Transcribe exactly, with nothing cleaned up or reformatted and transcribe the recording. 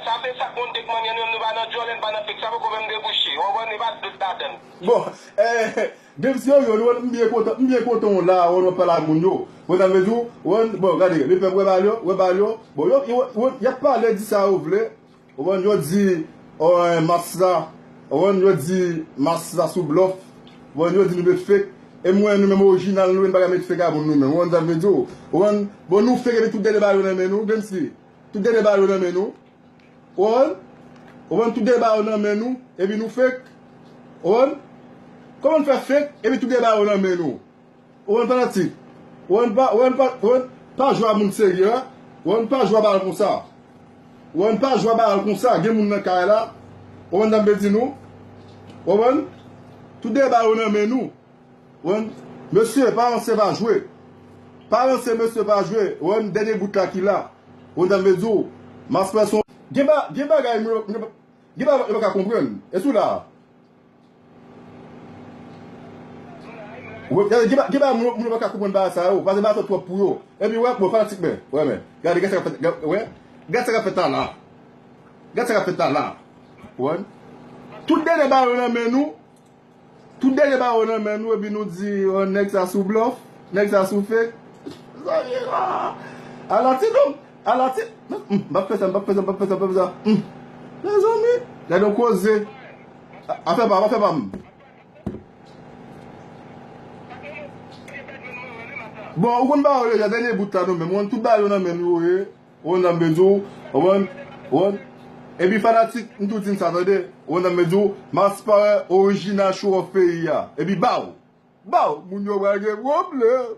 Sa fè sa k moun te k manyen nou, nou pa nan djòlè, nou pa nan fake, sa poko menm debouche. Ou konprann, e pa dout ladan l. Bon, eh, Games yo, yo, nou, m byen kontan, m byen kontan w la, w ap pale ak moun yo. Bon, sa vle di, w, bon, gade, lepèp wè bagay yo, wè bagay yo. Bon, yo, yo, yo, y ap pale, di sa yo vle. Ou konprann, yo di, oh, eh, mas la, ou konprann, yo di mas la sou blòf. Ou konprann, yo di nou met fake. E mwen, nou menm orijinal, nou menm pa ka met fake a moun nou menm. Ou konprann sa m vle di w? Ou konprann, bon, nou fake epi tout dènye bagay yo nan men nou, menm si tout dènye bagay yo nan men nou. Ou konprann? Ou konprann, tout dènye bagay yo nan men nou, epi nou fake. Ou konprann? Kòman n fè fake, epi tout dènye bagay yo nan men nou? Ou konn fanatik. Ou konn pa, ou konn pa, ou konn pa jwe a moun serye, wi. Ou konn pa jwe a bagay konsa. Ou konn pa jwe a bagay konsa. Gen moun nan kay la. Ou konn sa m vle di nou? Ou konprann? Tout dènye bagay yo nan men nou. Ou konprann? Mesye, pa ranse pa jwe. Pa ranse, mesye, pa jwe. Ou konn dènye bout la ki la. Ou konn sa m vle di w? Mas pèsonn. Gen ba-, gen bagay moun yo, moun yo, gen bagay yo pa ka konprann. E sou la. Gen ba-, gen ba-, moun, moun yo pa ka konprann bagay sa yo, paske bagay sa twòp pou yo. Epi wè, bon, fanatik mwen, wè, men, gade, gade sa k ap fèt, gade, wè, gade sa k ap fèt la la. Gade sa k ap fèt la la. Wè. Tout dènye bagay yo nan men nou, tout dènye bagay yo nan men nou, epi nou di, oh, nèg sa sou blòf, nèg sa sou fake. Mezanmi, ah. Ala ti nonm, ala ti, m, m ap fè sa, m ap fè sa, m ap fè sa, m ap fè sa. M. Mezanmi, gade yon koze. A, afè pa m, afè pa m. Bon, ou konn ba yo deja, dènye bout la nou menm, ou konn tout bagay yo nan men nou yo ye, ou konn sa m vle di w, ou konn, ou konn. Epi fanatik, m tou di n sa, tande, ou konn sa m vle di w, Masparè orijinal show off peyi a. Epi ba w, ba w, moun yo pral gen pwoblèm.